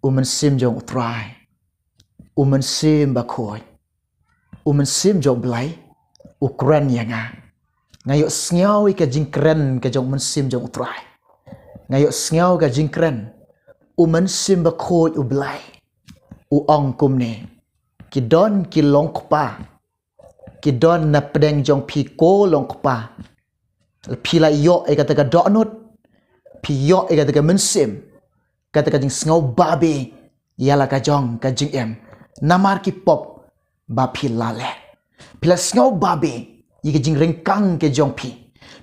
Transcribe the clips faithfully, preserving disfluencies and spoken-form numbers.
U Mynsiem jong U Trai, U Mynsiem Bakhuid, U Mynsiem jong U Blei, u kren ïa nga. Nga ïohsngew ïa ka jingkren ka jong U Mynsiem jong U Trai. Nga ïohsngew ka jingkren U Mynsiem Bakhuid U Blei. U ong kumne, ki don ki longkpa, ki don na pdeng jong phi ko longkpa. Phi la ïoh ïa kata ka dohnud, phi ïoh ïa kata ka mynsiem, kata ka jingsngew babe ïa la ka jong ka jingim. Namar ki pop ba phi la leh. Phi la sngew babe ïa ka jingryngkang ka jong phi.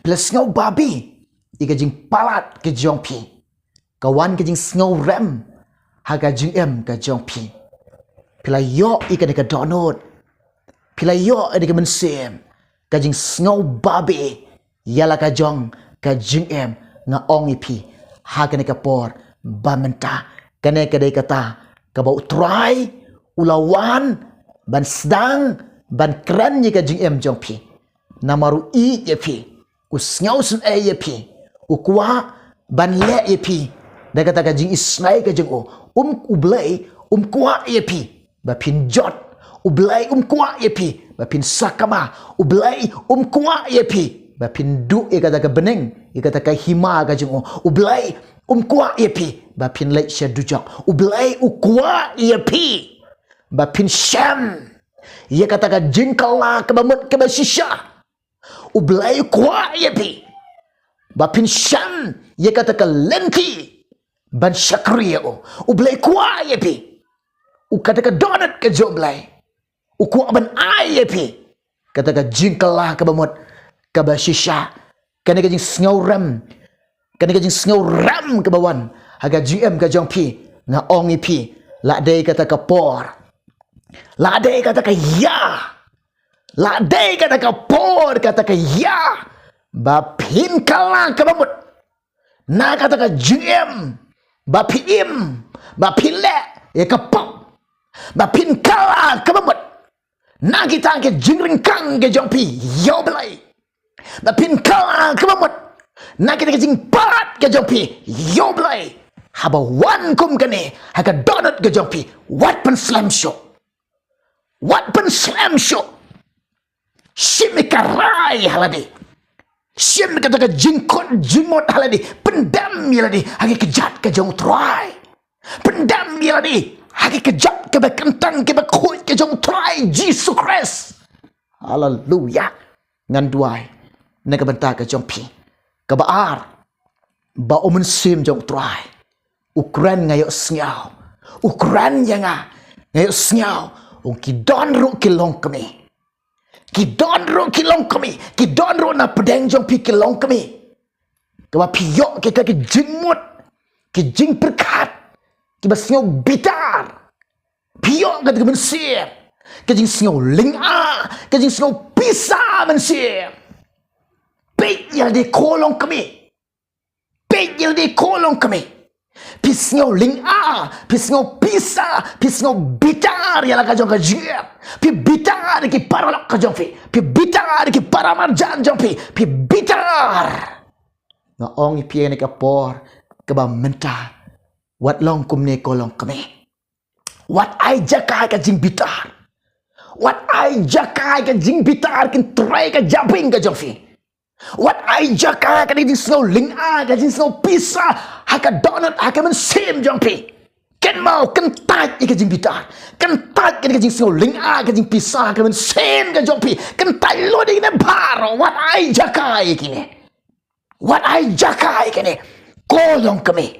Phi la sngew babe ïa ka jingpalat ka jong phi. Ka wan ka jingsngew rem ha ka jingim ka jong phi. Phi la ïoh ïa kane ka dohnud, phi la ïoh ïa kane ka mynsiem, ka jingsngew babe ïa la ka jong ka jingim. Nga ong ïa phi ha kane ka por ba mynta, kane ka dei kata kaba U Trai u la wan ban sdang, ban kren ïa ka jingim jong phi. Namar u ïeit ïa phi, u sngew sngewsih ïa phi, u kwah ban leh ïa phi da kata ka jingisynei ka jong u. Um, U Blei um kwah ïa phi ba phin jot. U Blei um kwah ïa phi ba phin sakma. U Blei um kwah ïa phi ba phin duh ïa kata ka bneng, ïa kata ka hima ka jong u. U Blei um kwah ïa phi ba phin leit sha dujok. U Blei u kwah ïa phi ba phin shem ïa kata ka jingkylla kaba mut kaba shisha. U Blei u kwah ïa phi ba phin shem ïa kata ka lynti ban shakri ïa u. U Blei u kwah ïa phi. U, kata ka dohnud ka jong U Blei u kwah ban ai ïa phi kata ka jingkylla kaba mut kaba shisha. Kane ka jingsngew rem, kane ka jingsngew rem kaba wan ha ka jingim ka jong phi, nga ong ïa phi, la dei kata ka por, la dei kata ka ïa, la dei kata ka por, kata ka ïa ba phin kylla kaba mut na kata ka jingim ba phi im, ba phi leh ïa ka pop, ba phin kylla kaba mut na kita ki jingryngkang ka jong phi ïa U Blei, ba phin kylla kaba mut na kita ki jingpalat ka jong phi ïa U Blei. Haba wan kum kane ha ka dohnud ka jong phi, wat pynslem shuh. Wat pynslem shuh. Shim ïa ka rai ha lade. Shim kata ka jingkut jingmut ha lade. Pyndem ïa lade ha ki kjat ka jong U Trai. Pyndem ïa lade ha ki kjat kaba kyntang kaba khuid ka jong U Trai Jisu Khrist. Haleluya. Ngan duwai na ka bynta ka jong phi. Kaba ar, ba U Mynsiem jong U Trai u kren, nga ïohsngew, u kren ïa nga, nga ïohsngew. Ong, ki don ruh ki longkmie, ki don ruh ki longkmie, ki don ruh na pdeng jong phi ki longkmie, kaba phi ïoh kita ki jingmut, ki jingpyrkhat kiba sngew bitar. Phi ïoh kata ka mynsiem, ka jingsngew lynga, ka jingsngew pisa mynsiem. Peit ïa lade ko longkmie. Peit ïa lade ko longkmie. Phi sngew lynga, phi sngew pisa, phi sngew bitar ïa la ka jong ka jingim. Phi bitar ïa ki paralok ka jong phi. Phi bitar ïa ki paramarjan jong phi. Phi bitar. Nga ong ïa phi ha kane ka por kaba mynta, wat long kumne ko longkmie. Wat ai jaka ïa ka jingbitar. Wat ai jaka ïa ka jingbitar kin trei ka jabieng ka jong phi. Wat ai jaka ïa ka jingsngew lynga, ka jingsngew pisa ha ka dohnud, ha ka mynsiem jong phi. Kynmaw, kyntait ïa ka jingbitar. Kyntait ïa ka jingsngew lynga, ka jingpisa ha ka mynsiem ka jong phi. Kyntait lut ïa kine baroh, wat ai jaka ïa kine. Wat ai jaka ïa kine ko longkmie.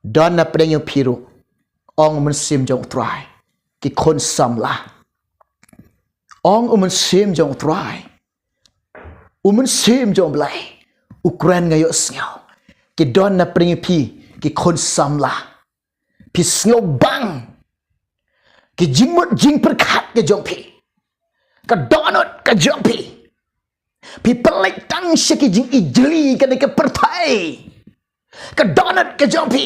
Don na pdeng jong phi ruh, ong U Mynsiem jong U Trai, ki khun samla. Ong U Mynsiem jong U Trai, U Mynsiem jong U Blei u kren, nga ïohsngew. Ki don na pdeng jong phi ki khun samla. Phi sngewbang ki jingmut jingpyrkhat ka jong phi, ka dohnud ka jong phi. Phi pynleit tang sha ki jingijli kane ka pyrthei, ka dohnud ka jong phi.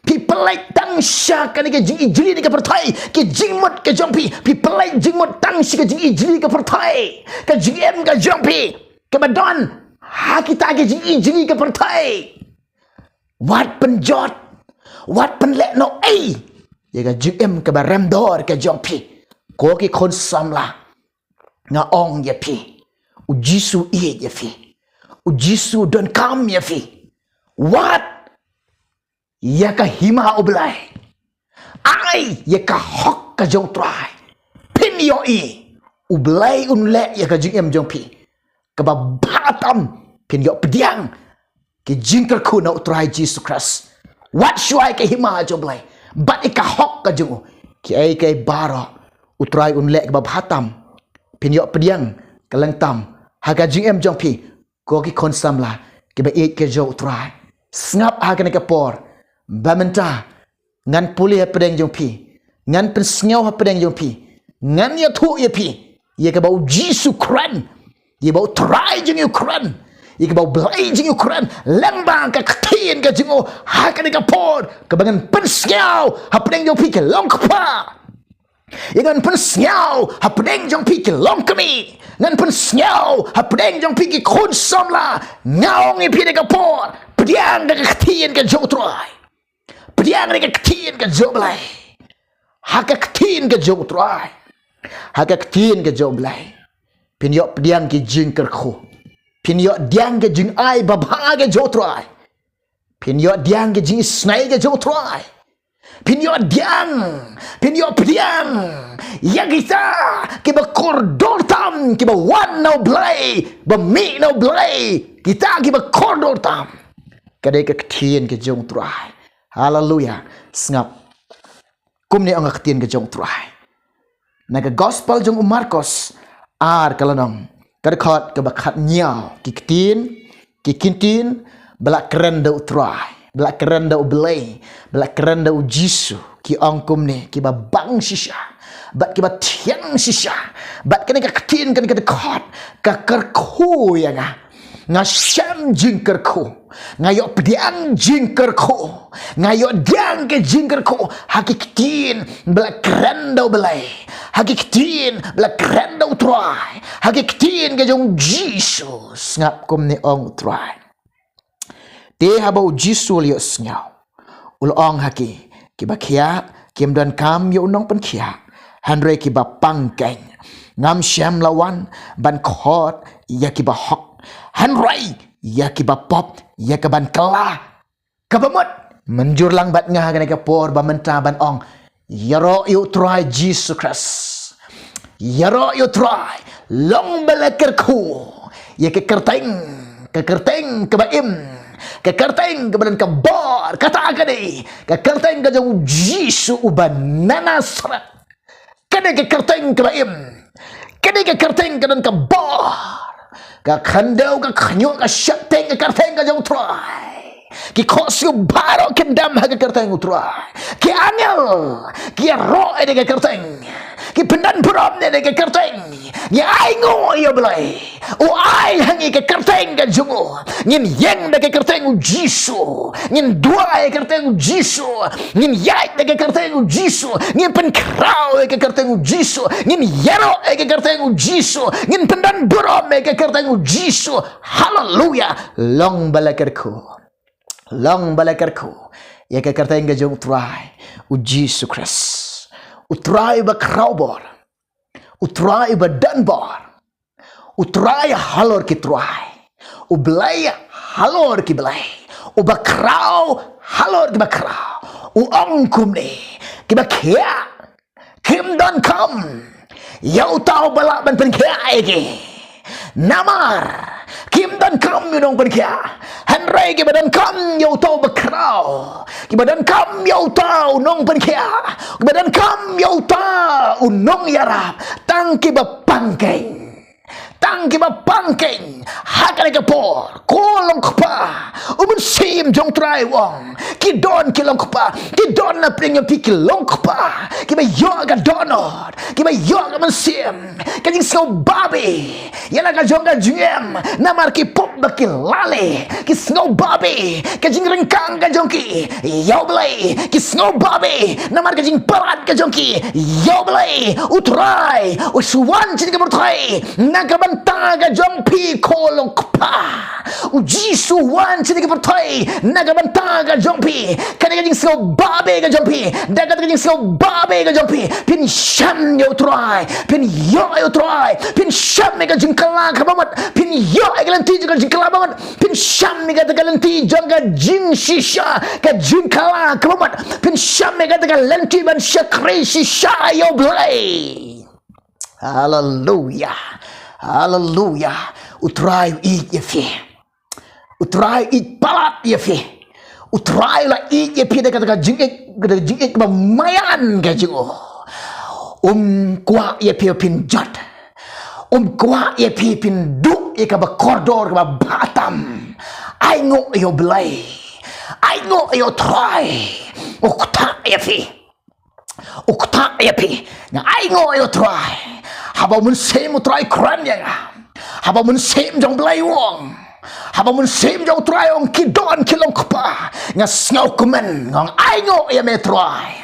Phi pynleit tang sha kane ka jingijli kane ka pyrthei, ki jingmut ka jong phi. Phi pynleit jingmut tang sha ka jingijli ka pyrthei, ka jingim ka jong phi kaba don ha kita ki jingijli ka pyrthei. Wat pynjot, wat pynleh noh ei ïa ka jingim kaba rem dor ka jong phi. Ko ki khun samla, nga ong ïa phi, U Jisu ïeit ïa phi. U Jisu donkam ïa phi. Wat ïa ka hima U Blei. Ai ïa ka hok ka jong U Trai. Phin ïohi U Blei un leh ïa ka jingim jong phi kaba bha tam. Phin ïoh pdiang ki jingkyrkhu na U Trai Jisu Khrist. Wat shuwa ïa ka hima jong U Blei bad ïa ka hok ka jong u. Kiei kiei baroh U Trai un leh kaba bha tam. Phin ïoh pdiang ka lyngtam ha ka jingim jong phi. Ko ki khun samla kiba ïeit ka jong U Trai, sngap ha kane ka por ba mynta ngan pule hapdeng jong phi, ngan pynsngew hapdeng jong phi, ngan ïathuh ïa phi ïa kaba U Jisu u kren, ïa kaba U Trai jong ngi u kren, ïa kaba U Blei jong ngi u kren lyngba ka ktien ka jong u ha kane ka por, kaba ngan pynsngew hapdeng jong phi ki longkpa. Ïa ngan pynsngew hapdeng jong phi ki longkmie, ngan pynsngew hapdeng jong phi ki khun samla. Nga ong ïa phi ha kane ka por, pdiang da ka ktien ka jong U Trai. Pdiang da ka ktien ka jong U Blei. Ha ka ktien ka jong U Trai, ha ka ktien ka jong U Blei, phin ïoh pdiang ki jingkyrkhu. Phin ïoh pdiang ki jingai babha ka jong U Trai. Phin ïoh pdiang ki jingisnei ka jong U Trai. Phin ïoh pdiang, phin ïoh pdiang ïa kita kiba kordor tam, kiba wan na U Blei, ba mih na U Blei, kita kiba kordor tam. Ka dei ka ktien ka jong U Trai. Haleluia. Sngap kumne ong ka ktien ka jong U Trai na ka gospel jong u Markos ar ka lynnong, ka dkhot kaba khatnïaw. Ki ktien, ki ktien ba la kren da U Trai, ba la kren da U Blei, ba la kren da U Jisu, ki ong kumne, kiba bang shisha bad kiba thiang shisha. Bad kane ka ktien, kane ka dkhot ka kyrkhu ïa nga. Nga shem jingkyrkhu, nga ïoh pdiang jingkyrkhu, nga ïoh pdiang ki jingkyrkhu ha ki ktien ba la kren da U Blei, ha ki ktien ba la kren da U Trai, ha ki ktien ka jong U Jisu. Sngap kumne ong U Trai. Te haba U Jisu u la ïohsngew, u la ong ha ki, kiba khiah kim donkam ïa u nongpynkhiah, hynrei kiba pang keiñ. Ngam shym la wan ban khot ïa kiba hok, hynrei ïa kiba pop, ïa ka ban kylla. Kaba mut mynjur lang bad nga ha kane ka por ba mynta ban ong, ïaroh ïa U Trai Jisu Khrist. Ïaroh ïa U Trai, long ba la kyrkhu ïa ka kyrteng, ka kyrteng kaba im, ka kyrteng kaba don ka bor. Kata ka dei ka kyrteng ka jong U Jisu uba na Nasareth. Ka dei ka kyrteng kaba im, ka dei ka kyrteng ka don ka bor. Ka khyndew, ka khñiuh, ka sheptieng, ka kyrteng ka jong U Trai. Ki khohsiew baroh kin dem ha ka kyrteng U Trai. Ki angel ki ïaroh ïa ka kyrteng, ki pyndon burom ïa ka kyrteng. Ngi ainguh ïa U Blei, u ai ha ngi ka kyrteng ka jong u. Ngin ïeng da ka kyrteng U Jisu, ngin duwai ïa ka kyrteng U Jisu, ngin ïaid da ka kyrteng U Jisu, ngin pynkhraw ïa ka kyrteng U Jisu, ngin ïaroh ïa ka kyrteng U Jisu, ngin pyndon burom ïa ka kyrteng U Jisu. Haleluia. Long ba la kyrkhu, long ba la kyrkhu ïa ka kyrteng ka jong U Trai, U Jisu Khrist. U Trai uba khraw bor, U Trai uba don bor, U Trai halor ki trai, U Blei halor ki blei, uba khraw halor kiba khraw. U ong kumne, kiba khiah kim donkam ïa uta uba lah ban pynkhiah ïa ki. Namar kim donkam ïa u nongpynkhiah, hynrei kiba donkam ïa uta uba khraw, kiba donkam ïa uta u nongpynkhiah, kiba donkam ïa uta u nongïarap, tang kiba pang keiñ. Tang kiba pang keiñ ha kane ka por. Ko longkpa, u Mynsiem jong U Trai u ong, ki don ki longkpa, ki don na pdeng jong phi ki longkpa kiba ïoh ka dohnud, kiba ïoh ka mynsiem, ka jingsngewbha bha ïa la ka jong ka jingim. Namar ki pop ba ki la leh, ki sngewbha bha ka jingryngkang ka jong ki ïa U Blei, ki sngewbha bha namar ka jingpalat ka jong ki ïa U Blei. U Trai u shu wan sha ka pyrthei na ka bynta ka jong phi ko long kpa. U Jisu wan sha kane ka pyrthei na ka bynta ka jong phi. Kane ka jingsngewbabe ka jong phi, da kata ka jingsngewbabe ka jong phi, phin shem ïa u Trai, phin ïoh ïa u Trai, phin shem ïa ka jingkylla kaba mut, phin ïoh ïa ka lynti jong ka jingkylla ba mut, phin shem ïa kata ka lynti jong ka jingshisha, ka jingkylla kaba mut, phin shem ïa kata ka lynti ban shakri shisha ïa u Blei. Haleluya. Haleluya. U Trai u ïeit ïa phi. U Trai u ïeit palat ïa phi. U Trai u la ïeit ïa phi da kata ka jingïeit, kata ka jingïeit kaba maïan ka jong u. Um kwah ïa phi phin jot. Um kwah ïa phi phin duh ïa kaba kordor kaba bha tam. Ainguh ïa u Blei. Ainguh ïa u Trai. U ktah ïa phi. U ktah ïa phi. Nga ainguh ïa u Trai. Haba u Mynsiem u Trai kren ïa nga. Haba u Mynsiem jong u Blei u ong. Haba u Mynsiem jong u Trai u ong ki don ki long kpa. Nga sngewkmen, nga ong ainguh ïa me Trai.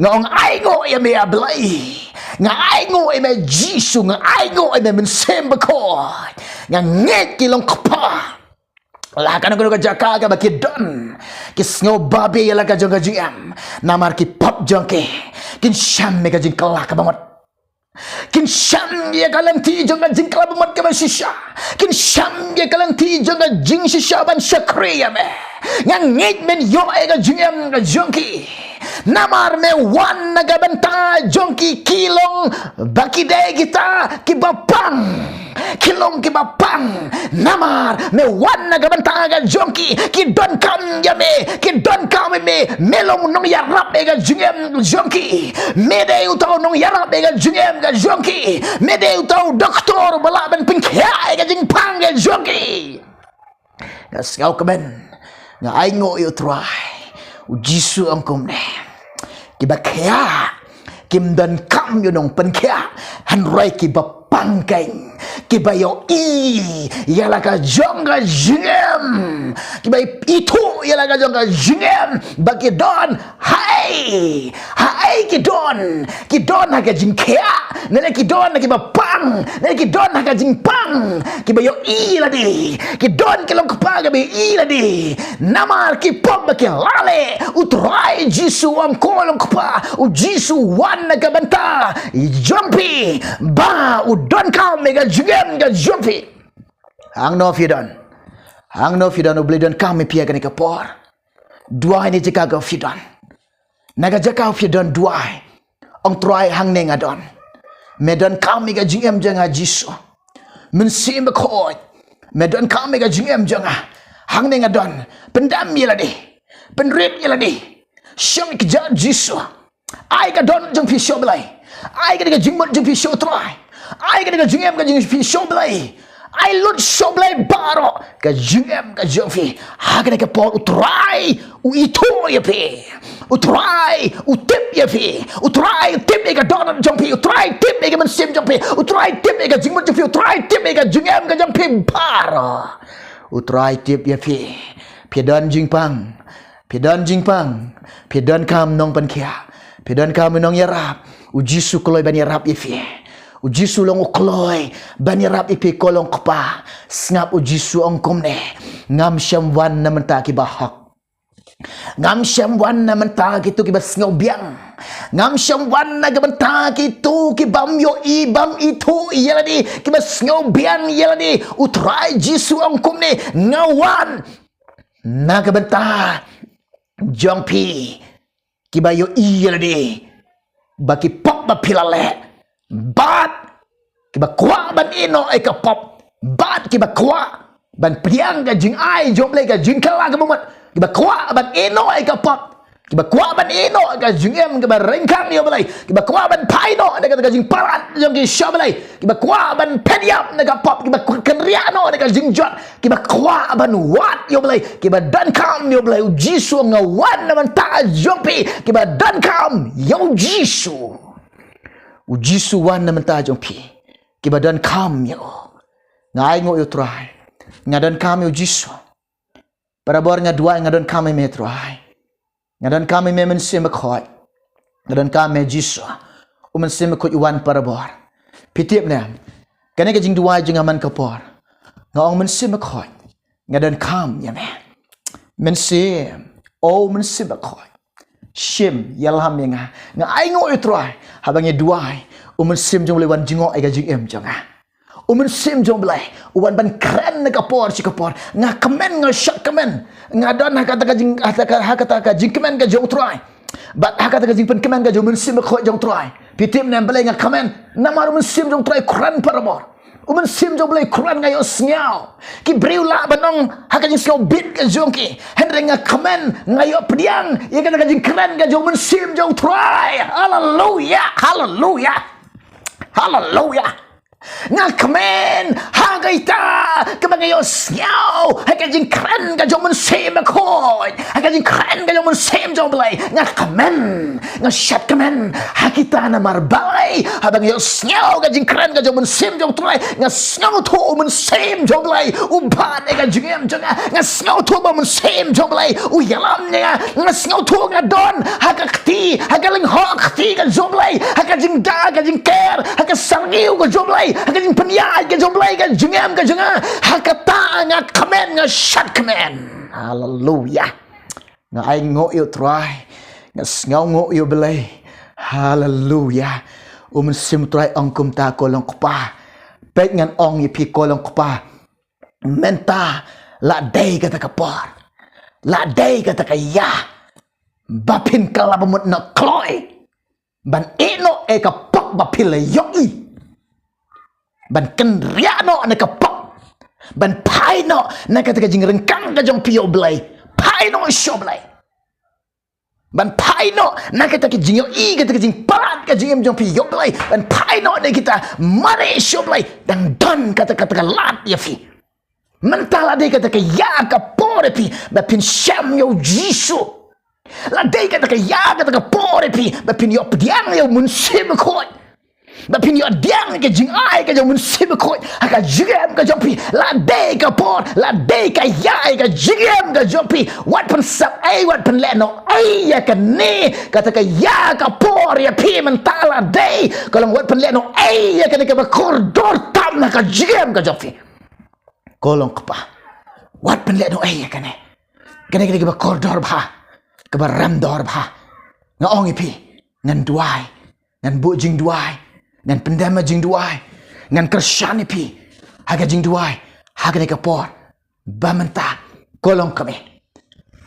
Nga ong ainguh ïa me ïa Blei. Nga ainguh ïa me Jisu, nga ainguh ïa me Mynsiem Bakhuid. Nga ngeit ki long kpa. La kano kano ka jaka kaba ki don, ki sngewbabe ïa la ka jong ka jingim. Namar ki pop jong ki kin shem ïa ka jingkylla kaba mut. Kin shem ïa ka lynti jong ka jingkylla ba mut kaba shisha. Kin shem ïa ka lynti jong ka jingshisha ban shakri ïa me. Nga ngeit men ïoh ïa ka jingim ka jong ki. Namar me wan na ka bynta jong ki, ki long ba ki dei kita kiba pang. Ki long kiba pang. Namar me wan na ka bynta ka jong ki, ki donkam ïa me, ki donkam ïa me. Me long nongïarap ïa ka jingim ka jong ki. Me dei uta u nongïarap ïa ka jingim ka jong ki. Me dei uta u doktor ba lah ban pynkhiah ïa ka jingpang ka jong ki. Nga sngewkmen, nga ainguh ïa u Trai. U Jisu ong kumne. Kiba khiah kim donkam ïa u nongpynkhiah, hynrei kiba pang keiñ, kiba ïohi ïa la ka jong ka jingim, kiba ithuh ïa la ka jong ka jingim ba ki don. Haei, haei ki don? Ki don ha ka jingkhiah, ne ki don ha kiba pang, ne ki don ha ka jingpang? Kiba ïohi lade. Ki don ki long kpa kiba ïohi lade. Namar ki pop ba ki la leh, u Trai Jisu u ong ko long kpa. U Jisu wan na ka bynta jong phi, ba u donkam ïa ka jingim ka jong phi. Hangno phi don? Hangno phi don? U Blei donkam ïa phi ha kane ka por. Duwai na jaka ka phi don. Na ka jaka phi don, duwai. Ong Trai, hangne nga don. Me donkam ïa ka jingim jong nga Jisu. Mynsiem Bakhuid, me donkam ïa ka jingim jong nga. Hangne nga don. Pyndem ïa lade. Pynrit ïa lade. Shong ïa ka jingim Jisu. Ai ka dohnud jong phi sha u Blei. Ai kane ka jingmut jong phi sha u Trai. Ai kane ka jingim ka jong phi sha u Blei. Ai lut sha u Blei baroh ka jingim ka jong phi. Ha kane ka por u Trai u ithuh ïa phi. U Trai u tip ïa phi. U Trai u tip ïa ka dohnud jong phi. U Trai tip ïa ka mynsiem jong phi. U Trai tip ïa ka jingmut jong phi. U Trai tip ïa ka jingim ka jong phi baroh. U Trai tip ïa phi. Phi don jingpang. Phi don jingpang, phi donkam nongpynkhiah, phi donkam u nongïarap. U Jisu kloi ban ïarap ïa phi. U Jisu long u kloi ban ïarap ïa phi ko long kpa. Sngap, u Jisu ong kumne. Ngam shym wan na bynta kiba hok. Ngam shym wan na bynta kito kiba sngewbiang. Ngam shym wan na ka bynta kito kibym ïohi, bym ithuh ïa lade, kiba sngewbiang ïa lade. U Trai Jisu ong kumne, nga wan na ka bynta jong phi kiba ïohi ïa lade, ba ki pop ba phi la leh, bad kiba kwah ban ïehnoh ïa ka pop, bad kiba kwah ban pdiang ka jingai jong u Blei, ka jingkylla kaba mut, kiba kwah ban ïehnoh ïa ka pop, kiba kwah ban ïehnoh ïa ka jingim kaba ryngkang ïa u Blei, kiba kwah ban phai noh na kata ka jingpalat jong ki sha u Blei, kiba kwah ban phet ïap na ka pop, kiba kwah kynriah noh na ka jingjot, kiba kwah ban wad ïa u Blei, kiba donkam ïa u Blei. U Jisu ong, nga wan na bynta jong phi kiba donkam ïa u Jisu. U Jisu wan na bynta jong phi kiba donkam ïa u. Nga ainguh ïa u Trai. Nga donkam ïa u Jisu. Barabor nga duwai, nga donkam ïa me Trai. Nga donkam ïa me Mynsiem Bakhuid. Nga donkam ïa me Jisu. U Mynsiem Bakhuid u wan barabor. Phi tip ne, Kane ka jingduwai jong nga man ka por, nga ong, Mynsiem Bakhuid, nga donkam ïa me. Mynsiem, o Mynsiem Bakhuid, shim ïalam ïa nga. Nga ainguh ïa u Trai, haba nga duwai, u Mynsiem jong u Blei u wan jngoh ïa ka jingim jong nga. U Mynsiem jong u Blei u wan ban kren na ka por sha ka por. Nga kmen, nga shad kmen. Nga don ha kata ka jing, ha kata ka, ha kata ka jingkmen ka jong u Trai. Bad ha kata ka jingpynkmen ka jong u Mynsiem Bakhuid jong u Trai. Phi tip ne em balei nga kmen? Namar u Mynsiem jong u Trai u kren barabor. U Mynsiem jong u Blei u kren, nga ïohsngew. Ki briew lah ban ong ha ka jingsngewbit ka jong ki. Hynrei nga kmen, nga ïoh pdiang ïa kata ka jingkren ka jong u Mynsiem jong u Trai. Haleluya, haleluya, haleluya. Nga kmen ha kaita kaba nga ïohsngew ha ka jingkren ka jong u Mynsiem Bakhuid, ha ka jingkren ka jong u Mynsiem jong u Blei. Nga kmen, nga shad kmen ha kita, namar balei? Haba nga ïohsngew ka jingkren ka jong u Mynsiem jong u Trai, nga sngewthuh u Mynsiem jong u Blei u bat ïa ka jingim jong nga. Nga sngewthuh ba u Mynsiem jong u Blei u ïalam ïa nga. Nga sngewthuh nga don ha ka kti, ha ka lyngngoh kti ka jong u Blei, ha ka jingda ka jingker, ha ka sarngiew ka jong u Blei, ha ka jingpynïaid ka jong u Blei ka jingim ka jong nga. Ha kata nga kmen, nga shad kmen. Haleluya. Nga ainguh ïa u Trai, nga sngewnguh ïa u Blei. Haleluya. U Mynsiem u Trai u ong kumta, ko long kpa. Peit, ngan ong ïa phi, ko long kpa, mynta la dei kata ka por, la dei kata ka ïa ba phin kylla ba mut na kloi ban ïeh noh ïa ka pop ba phi la ïohi, ban kynriah noh na ka pop, ban phai noh na kata ka jingryngkang ka jong phi ïa u Blei. Phai noh sha u Blei. Ban phai noh na kata ka jingïohi, kata ka jingpalat ka jingim jong phi ïa u Blei. Ban phai noh na kita, mareh sha u Blei. Dang don kata, kata ka lad ïa phi. Mynta la dei kata ka ïa ka por ïa phi ba phin shem ïa u Jisu. La dei kata ka ïa, kata ka por ïa phi ba phin ïoh pdiang ïa u Mynsiem Bakhuid, ba phin ïoh pdiang ïa ka jingai ka jong u Mynsiem Bakhuid ha ka jingim ka jong phi. La dei ka por, la dei ka ïa ka jingim ka jong phi. Wat pynsep ei, wat pynlehnoh ei ïa kane, kata ka ïa ka por ïa phi mynta la dei. Ko long, wat pynlehnoh ei ïa kane kaba kordor tam ha ka jingim ka jong phi. Ko long kpa, wat pynlehnoh ei ïa kane. Kane, kane kaba kordor bha, kaba rem dor bha. Nga ong ïa phi, ngan duwai, ngan buh jingduwai, ngan pyndem ha jingduwai, ngan kyrshan ïa phi ha ka jingduwai ha kane ka por. Ba mynta, ko long kpa,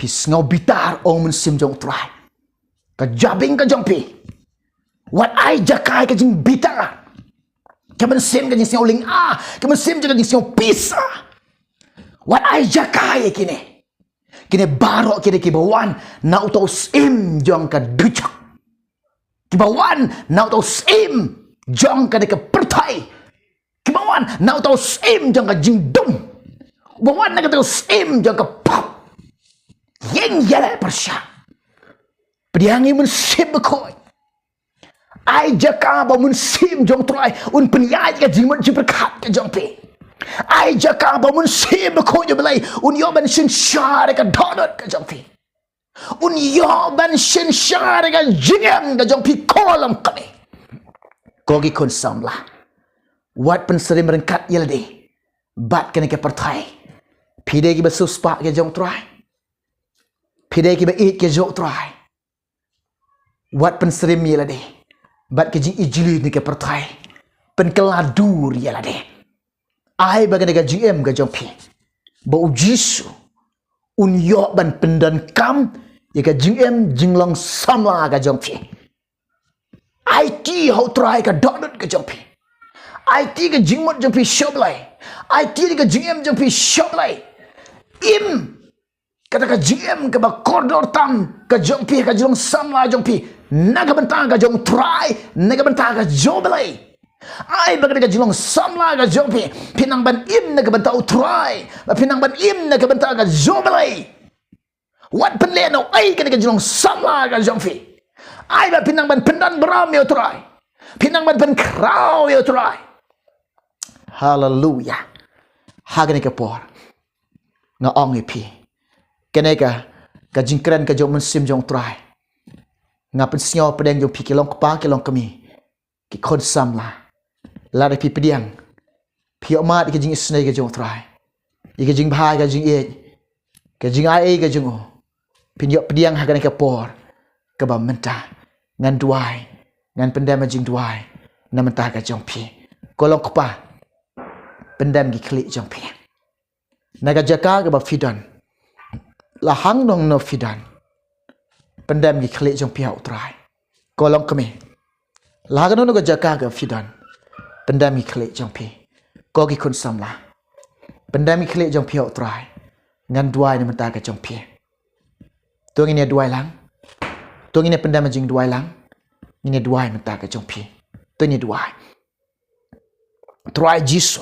phi sngew bitar, ong u Mynsiem jong u Trai. Ka jabieng ka jong phi, wat ai jaka ïa ka jingbitar. Ka mynsiem ka jingsngew lynga, ka mynsiem ka jingsngew pisa, wat ai jaka ïa kine. Kine baroh kine kiba wan na uta u syiem jong ka dujok, kiba wan na uta u syiem jong kane ka pyrthei, kiba wan na uta u syiem jong ka jingdum, ba wan na kata u syiem jong ka pop. Ïeng ïaleh pyrshah. Pdiang ïa u Mynsiem Bakhuid. Ai jaka ba u Mynsiem jong u Trai un pynïaid ka jingmut jingpyrkhat ka jong phi. Ai jaka ba u Mynsiem Bakhuid jong u Blei un ïoh ban synshar ïa ka dohnud ka jong phi. Un ïoh ban synshar ïa ka jingim ka jong phi, ko long kpa. Ko ki khun samla, wat pynsyriem ryngkat ïa lade bad kane ka pyrthei. Phi dei kiba siewspah ka jong u Trai. Phi dei kiba ïeit ka jong u Trai. Wat pynsyriem ïa lade bad ka jingijli ne ka pyrthei. Pynkylla dur ïa lade. Ai ba kane ka jingim ka jong phi, ba u Jisu un ïoh ban pyndonkam ïa ka jingim jinglong samla ka jong phi. Aiti ha u Trai ka dohnud ka jong phi. Aiti ka jingmut jong phi sha u Blei. Aiti ka jingim jong phi sha u Blei. Im kata ka jingim kaba kordor tam ka jong phi, ka jinglong samla jong phi na ka bynta ka jong u Trai, na ka bynta ka jong u Blei. Ai ba kata ka jinglong samla ka jong phi, phin nang ban im na ka bynta u Trai, ba phin nang ban im na ka bynta ka jong u Blei. Wat pynlehnoh ei kata ka jinglong samla ka jong phi. Ai ba phin nang ban pyndon burom ïa u Trai, phin nang ban pynkhraw ïa u Trai. Haleluya. Ha kane ka por, nga ong ïa phi, kane ka, ka jingkren ka jong u Mynsiem jong u Trai. Nga pynsngew hapdeng jong phi ki long kpa, ki long kmie, ki khun samla, lada phi pdiang Phi ïoh mad ïa ka jingisynei ka jong u Trai, ïa ka jingbha ka jingïeit, ka jingai ei ka jong u. Phin ïoh pdiang ha kane ka por kaba mynta. Ngan duwai, ngan pyndem ïa ka jingduwai na bynta ka jong phi. Ko long kpa, pyndem ki khlieh jong phi na ka jaka kaba phi don. La hangno hangno phi don, pyndem ki khlieh jong phi ha u Trai. Ko long kmie, la hangno hangno ka jaka kaba phi don, pyndem ki khlieh jong phi. Ko ki khun samla, pyndem ki khlieh jong phi ha u Trai. Ngan duwai na bynta ka jong phi. To ngin ïa duwai lang. To ngin ïa pyndem jingduwai lang. Ngin ïa duwai na bynta ka jong phi. To ngin ïa duwai. Trai Jisu,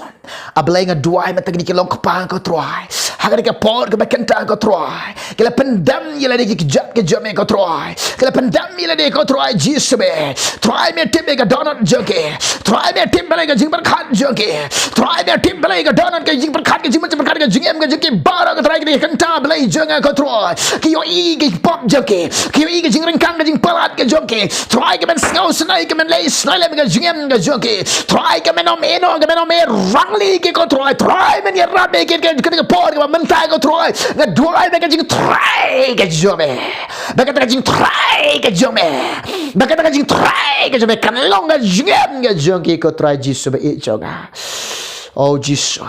A Blei, nga duwai mynta kine ki long kpa ko Trai, ha kane ka por kaba kynta ko Trai, ki la pyndem ïa lade ki kjat ka jong me ko Trai, ki la pyndem ïa lade ko Trai Jisu me. Trai me tip ïa ka dohnud jong ki. Trai me tip Blei ka jingpyrkhat jong ki. Trai me tip Blei ka dohnud ka jingpyrkhat ka jingmut jingpyrkhat ka jingim ka jong ki baroh ko Trai, kine ki kynta Blei jong nga ko Trai, ki ïohi ka jingpop jong ki, ki ïohi ka jingryngkang ka jingpalat ka jong ki. Trai ka men sngewsynei ka men leh isynei lem ka jingim ka jong ki. Trai ka men ym ïehnoh ka men ym ïarangli ki ko Trai. Trai men ïarap ïa ki ka, ka, ka por kaba mynta ko Trai. Nga duwai ba ka jingtrai ka jong me, ba kata ka jingtrai ka jong me, ba kata ka jingtrai ka jong me kan long ka jingim ka jong ki ko Trai Jisu ba ïeit jong nga. O Jisu,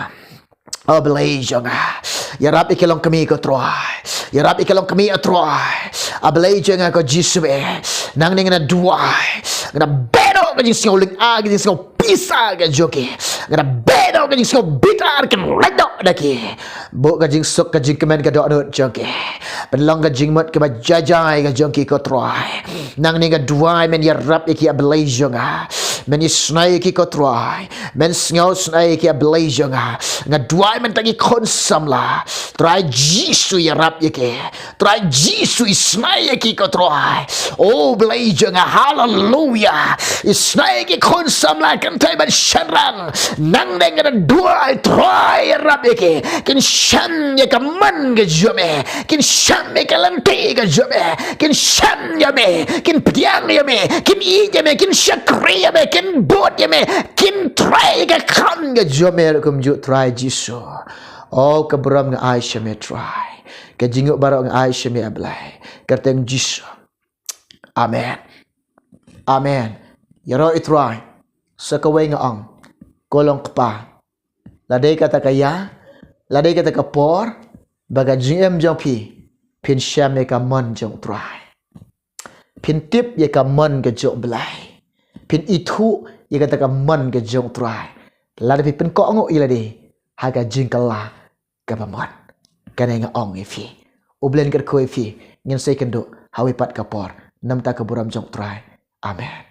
A Blei jong nga, ïarap ïa ki long kmie ko Trai. Ïarap ïa ki long kmie ko Trai. A Blei jong nga ko Jisu eh, nangne nga duwai, nga beh noh ka jingsngew lynga, ka jingsngew pisa ka jong ki. Nga beh noh ka jingsngew bitar, kan lait noh da ki. Buh ka jingsuk ka jingkmen ka dohnud jong ki. Pynlong ka jingmut kaba jai jai ka jong ki ko Trai. Nangne nga duwai men ïarap ïa ki A Blei jong nga. Men isynei ïa ki ko Trai. Men sngewsynei ïa ki A Blei jong nga. Nga duwai mynta ki khun samla, Trai Jisu ïarap ïa ki. Trai Jisu isynei ïa ki ko Trai. O Blei jong nga, haleluya. Isynei ïa ki khun samla kynthei bad shynrang. Nangne nga duwai Trai ïarap ïa ki. Kin shem ïa ka mon ka jong me. Kin shem ïa ka lynti ka jong me. Kin shem ïa me. Kin pdiang ïa me. Kin ïeit ïa me. Kin shakri ïa me. Kin bud ïa me. Kin trei ïa ka kam ka jong me ruh kumjuh Trai Jisu. O ka burom nga ai sha me Trai. Ka jingïoh baroh nga ai sha me A Blei. Kyrteng Jisu. Amen. Amen. Ïaroh ïa u Trai. Sa kawei nga ong, ko long kpa, la dei kata ka ïa, la dei kata ka por, ba ka jingim jong phi phin shem ïa ka mon jong u Trai. Phin tip ïa ka mon ka jong u Blei. Phin ithuh ïa kata ka mon ka jong u Trai. Lada phi pynkohnguh ïa lade ha ka jingkylla kaba mon. Kane nga ong ïa phi. U Blei un kyrkhu ïa phi. Ngin sa ïakynduh ha kawei pat ka por. Namar ka burom jong u Trai. Amen.